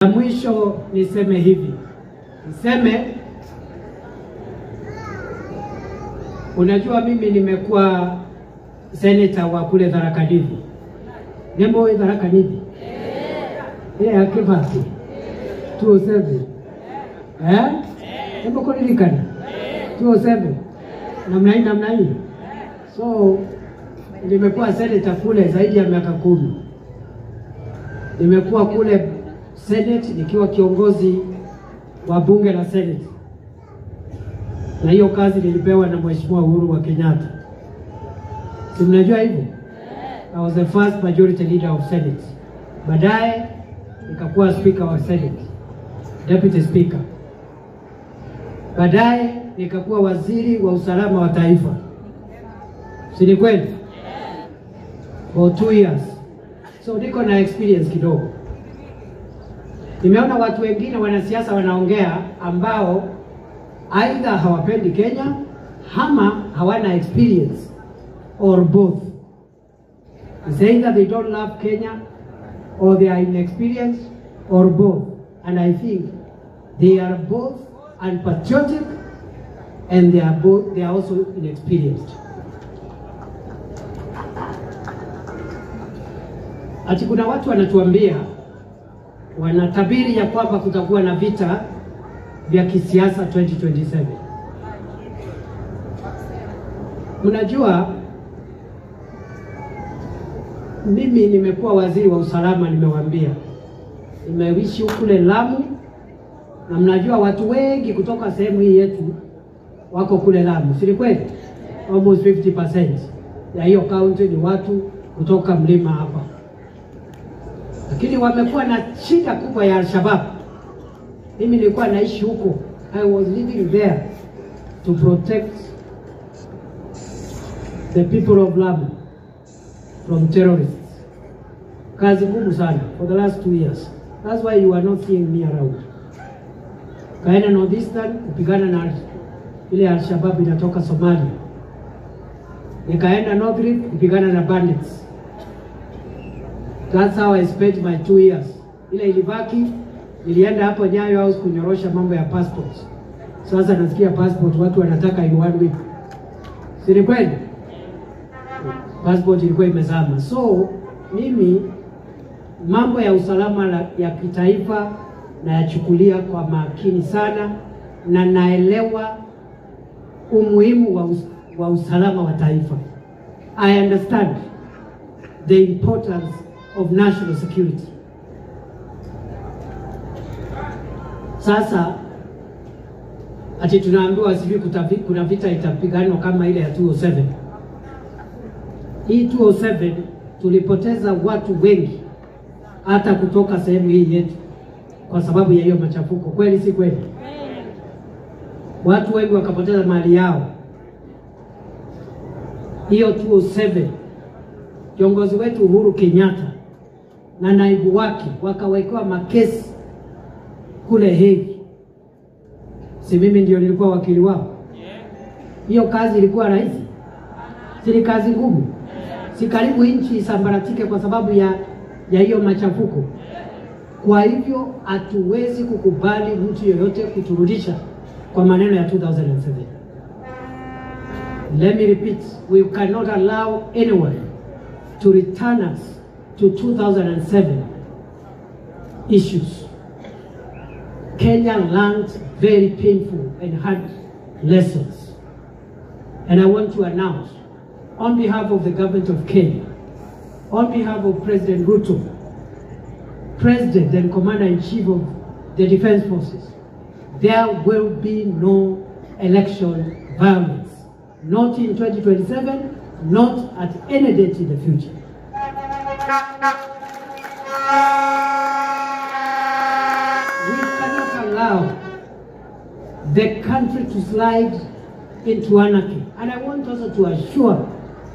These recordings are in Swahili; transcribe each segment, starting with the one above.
Mwisho niseme hivi, niseme, unajua mimi nimekuwa senator wa kule Tharaka Nithi. Nembo Tharaka Nithi? Yeah. Yeah, Kibaki. 207. Eh? Nembo kulilikana? 207. Namna hii, namna hii. So nimekuwa senator kule zaidi ya miaka 10. Nimekuwa kule Senate nikiwa kiongozi wa bunge la Senate. Na hiyo kazi nilipewa na Mheshimiwa Uhuru wa Kenyatta. Si mnajua hivyo? I was the first majority leader of Senate. Baadaye nikakuwa speaker wa Senate, deputy speaker. Baadaye nikakuwa waziri wa usalama wa taifa. Si ni kweli? For 2 years. So niko na experience kidogo. Nimeona watu wengine wanasiasa wanaongea ambao either hawapendi Kenya ama hawana experience, or both. It's either they don't love Kenya or they are inexperienced or both. And I think they are both unpatriotic and they are also inexperienced. Ati kuna watu wanatuambia, wanatabiri ya kwamba kutakuwa na vita vya kisiasa 2027. Mnajua mimi nimekuwa waziri wa usalama, nimewaambia. Nimeishi kule Lamu, na mnajua watu wengi kutoka sehemu hii yetu wako kule Lamu. Si kweli? Almost 50% ya hiyo county ni watu kutoka mlima hapa. Lakini wamekuwa na shida kubwa ya Al-Shabaab. Mimi nilikuwa naishi huko. I was living there to protect the people of Lamu from terrorists. Kazi ngumu sana for the last 2 years. That's why you are not seeing me around. Kaenda Northeastern kupigana na ile Al-Shabaab inatoka Somalia. Nikaenda North Rift kupigana na bandits. That's how I spent my 2 years. Ile ilibaki, nilienda hapo Nyayo House kunyorosha mambo ya passports. Sasa nasikia passport watu wanataka in 1 week. Si ni kweli? Passport ilikuwa imezama. So mimi mambo ya usalama ya kitaifa nayachukulia kwa makini sana, na naelewa umuhimu wa usalama wa taifa. I understand the importance of national security. Sasa ati tunaambiwa sijui kuna vita itapiganwa kama ile ya 207. Hii 207 tulipoteza watu wengi hata kutoka sehemu hii yetu kwa sababu ya hiyo machafuko. Kweli si kweli? Watu wengi wakapoteza mali yao. Hiyo 207 kiongozi wetu Uhuru Kenyatta na naibu wake wakawekewa makesi kule Hague. Si mimi ndio nilikuwa wakili wao? Hiyo kazi ilikuwa rahisi? Si kazi ngumu? Si karibu nchi isambaratike kwa sababu ya hiyo machafuko? Kwa hivyo hatuwezi kukubali mtu yoyote kuturudisha kwa maneno ya 2007. Let me repeat, we cannot allow anyone to return us to 2007 issues. Kenya learned very painful and hard lessons. And I want to announce, on behalf of the government of Kenya, on behalf of President Ruto, President and Commander-in-Chief of the Defense Forces, there will be no election violence. Not in 2027, not at any date in the future. We cannot allow the country to slide into anarchy. And I want also to assure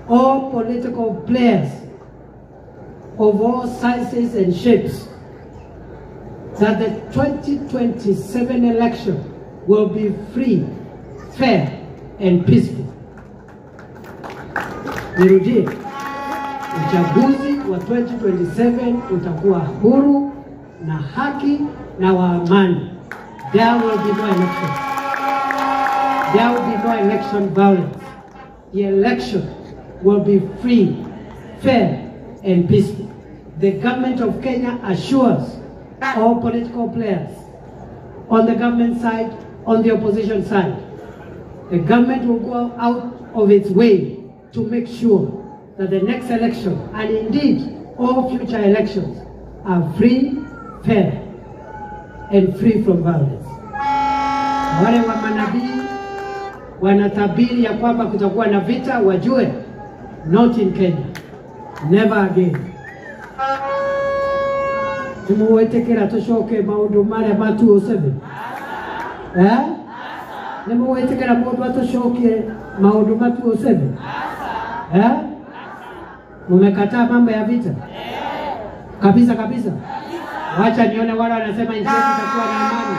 all political players of all sizes and shapes that the 2027 election will be free, fair, and peaceful. Nirudie, uchaguzi wa 2027 utakuwa huru, na haki na wa amani. There will be no election. There will be no election violence. The election will be free, fair, and peaceful. The government of Kenya assures all political players on the government side, on the opposition side, the government will go out of its way to make sure that the next election, and indeed all future elections, are free, fair, and free from violence. Wale wa manabii wanatabiri ya kwamba kutakuwa na vita, wajue, not in Kenya, never again. Nimuwetekera tushoke maundu maria ma 207. Eh? Nimuwetekera mundu atushoke maundu ma 207. Eh? Mumekataa mambo ya vita? Kabisa kabisa. Wacha nione wale wanasema nchi yetu itakuwa na amani.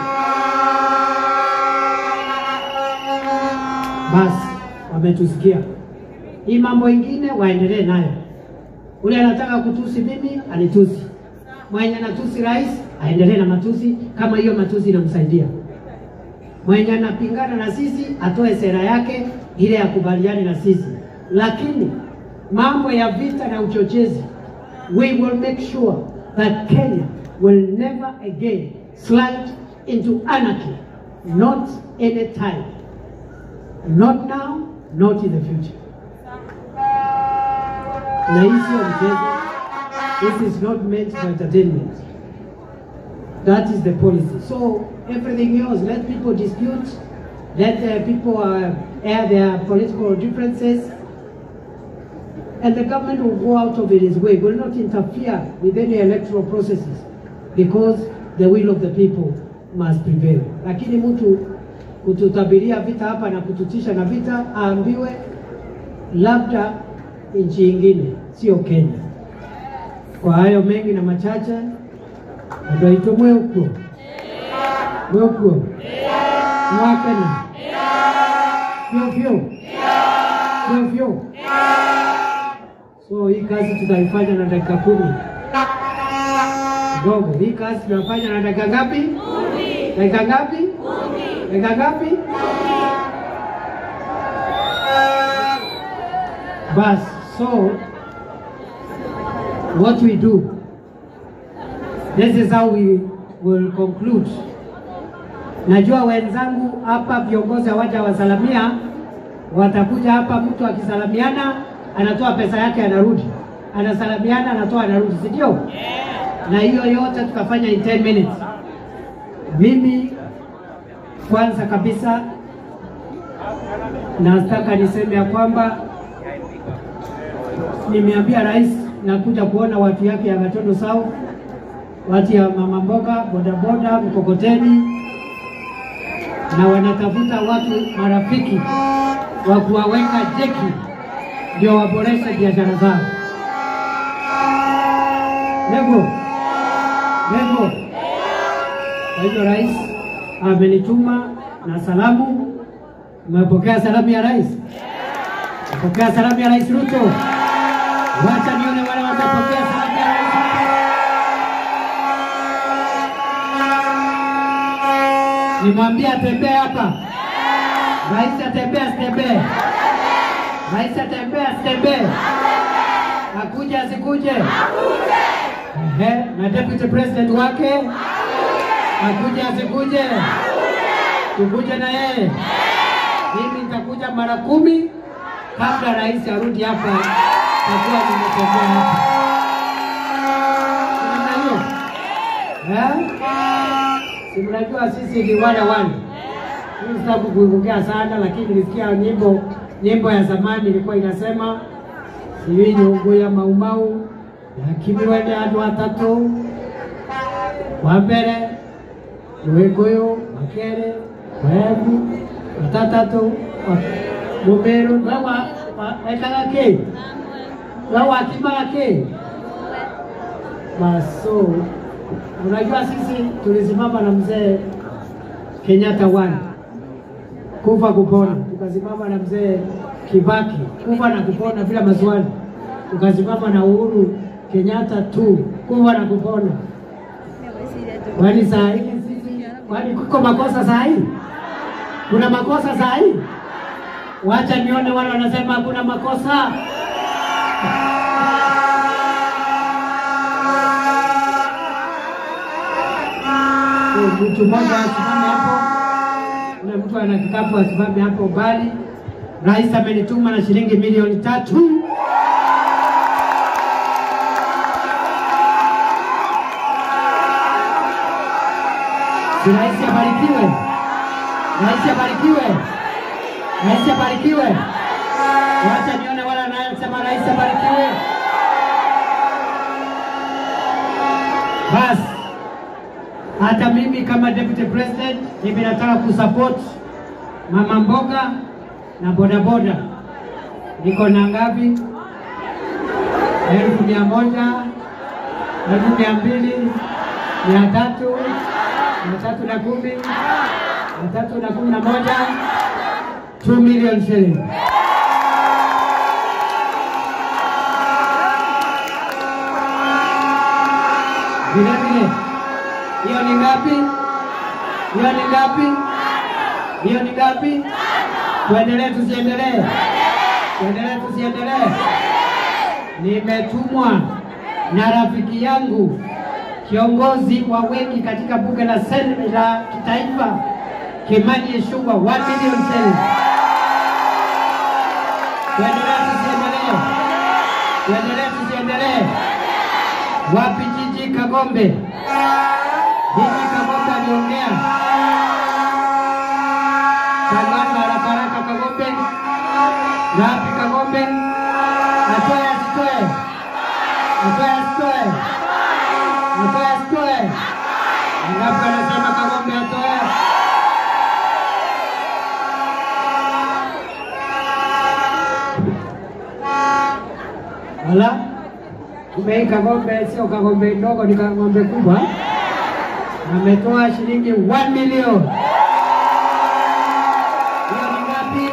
Basi wametusikia. Hii mambo ingine waendelee nayo. Ule anataka kutusi mimi anitusi. Mwenye anatusi rais aendelee na matusi kama hiyo matusi inamsaidia. Mwenye anapingana na sisi atoe sera yake ile akubaliane na sisi. Lakini mambo ya vita na uchochezi, we will make sure that Kenya will never again slide into anarchy. Not any time. Not now, not in the future. Na hii sio mchezo. This is not meant for entertainment. That is the policy. So everything else, let people dispute, let people air their political differences, and the government will go out of its way, will not interfere with any electoral processes, because the will of the people must prevail. Lakini mtu kututabiria vita hapa na kututisha na vita, aambiwe labda nchi ingine, sio Kenya. Kwa hayo mengi na machache, ndio itomwe huko. Huko. Mwakena. Fio fio. Fio fio. So hii kazi tutaifanya na dakika 10. Kidogo. Hii kazi tunafanya na dakika ngapi? 10. Dakika ngapi? 10. Dakika ngapi? 10. Bas, so what we do, this is how we will conclude. Najua wenzangu hapa viongozi hawaja wasalamia, watakuja hapa, mtu akisalamiana anatoa pesa yake anarudi, anasalamiana anatoa anarudi, si ndio? Na hiyo yote tukafanya in 10 minutes. Mimi kwanza kabisa nataka niseme ya kwamba nimeambia rais nakuja kuona watu yake ya Gatondo South, watu ya mama mboga, bodaboda, mkokoteni, na wanatafuta watu marafiki wa kuwaweka jeki ndio waboreshe biashara zao. Lego. Lego. Kwa hivyo rais amenituma na salamu. Umepokea salamu ya rais? Umepokea salamu ya Rais Ruto? Wacha nione wale watapokea salamu ya Rais Ruto. Nimwambie atembee hapa. Rais atembee asitembee? Rais atembee asitembee? Akuje asikuje? Akuje. Ehe, na deputy president wake? Akuje asikuje? Tukuje na yeye. Mimi nitakuja mara 10 kabla rais arudi hapa. Takuwa nimetembea hapa. Namna hiyo. Eh? Si mnajua sisi ni wale wale. Mimi sitaki kuongea sana, lakini nilisikia nyimbo ya zamani ilikuwa inasema sijui nyungu ya Maumau lakini wende andu watatu wa mbere Gikuyu, wa keri Webu, watatatu Mumeru. Wewe wekaga kĩ? Wewe wakimaga kĩ? Baso, unajua sisi tulisimama na mzee Kenyatta 1 kufa kupona, tukasimama na mzee Kibaki kufa na kupona bila maswali, tukasimama na Uhuru Kenyatta 2 kufa na kupona. Kwani saa hii sisi, kwani kuko makosa saa hii? Kuna makosa saa hii? Wacha nione wale wanasema hakuna makosa. Mtu mmoja asimame hapo, ule mtu ana kikapu asimame hapo mbali. Rais amenituma na shilingi 3,000,000. Si rais abarikiwe? Rais abarikiwe? Rais abarikiwe? Wacha nione wala anayesema rais abarikiwe. Bas, hata mimi kama deputy president mimi nataka kusupport mama mboga na bodaboda. Niko na ngapi? 100,000, 200,000, 300, 310, 311, 2 million shillings. Vile vile, hiyo ni ngapi? Hiyo ni ngapi? Hiyo ni ngapi? Tuendelee tusiendelee? Tuendelee tusiendelee? Nimetumwa na rafiki yangu kiongozi wa wengi katika bunge la la kitaifa Kimani Ichung'wah, 1 million shillings. Tuendelee tusiendelee? Tuendelee tusiendelee? Wapi Jiji Kagombe? Jiji Kagombe aliongea. Kagombe haraka haraka Kagombe. Wapi Kagombe? Atoe asitoe? Atoe asitoe? Atoe asitoe? Ngapi anasema Kagombe atoe? Wala kumbe hii Kagombe sio Kagombe ndogo, ni Kagombe kubwa. Ametoa shilingi 1 million. Hiyo ni ngapi?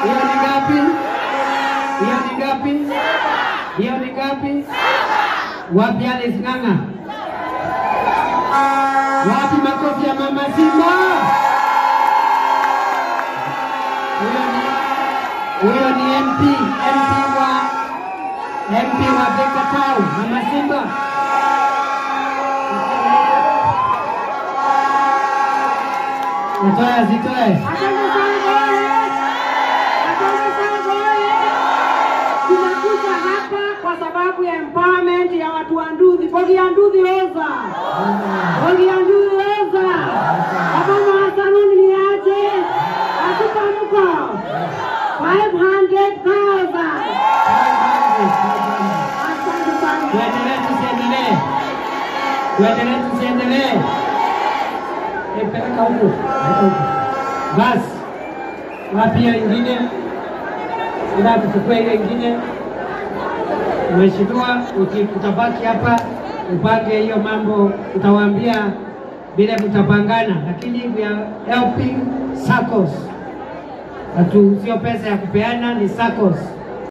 Hiyo ni ngapi? Hiyo ni ngapi? Hiyo ni ngapi? Wapi Alice Ng'ang'a? Wapi makofi ya Mama Simba? Huyo ni MP, MP wa Thika Town, Mama Simba. Atoe asitoe? Asante sana. Tumekuja hapa kwa sababu ya empowerment ya watu wa Nduthi. Bogi ya Nduthi oza. Bogi ya Nduthi oza. Wamama wa saluni ni aje? Atupa mko 500,000. Asante sana. Tuendelee tusiendelee? Tuendelee tusiendelee? Peleka huko. Bas, wapi hiyo ingine? Ila kuchukua ile ingine. Mheshimiwa, utabaki hapa upange hiyo mambo, utawaambia bila mtapangana, lakini we are helping SACCOS. Hatu sio pesa ya kupeana, ni SACCOS.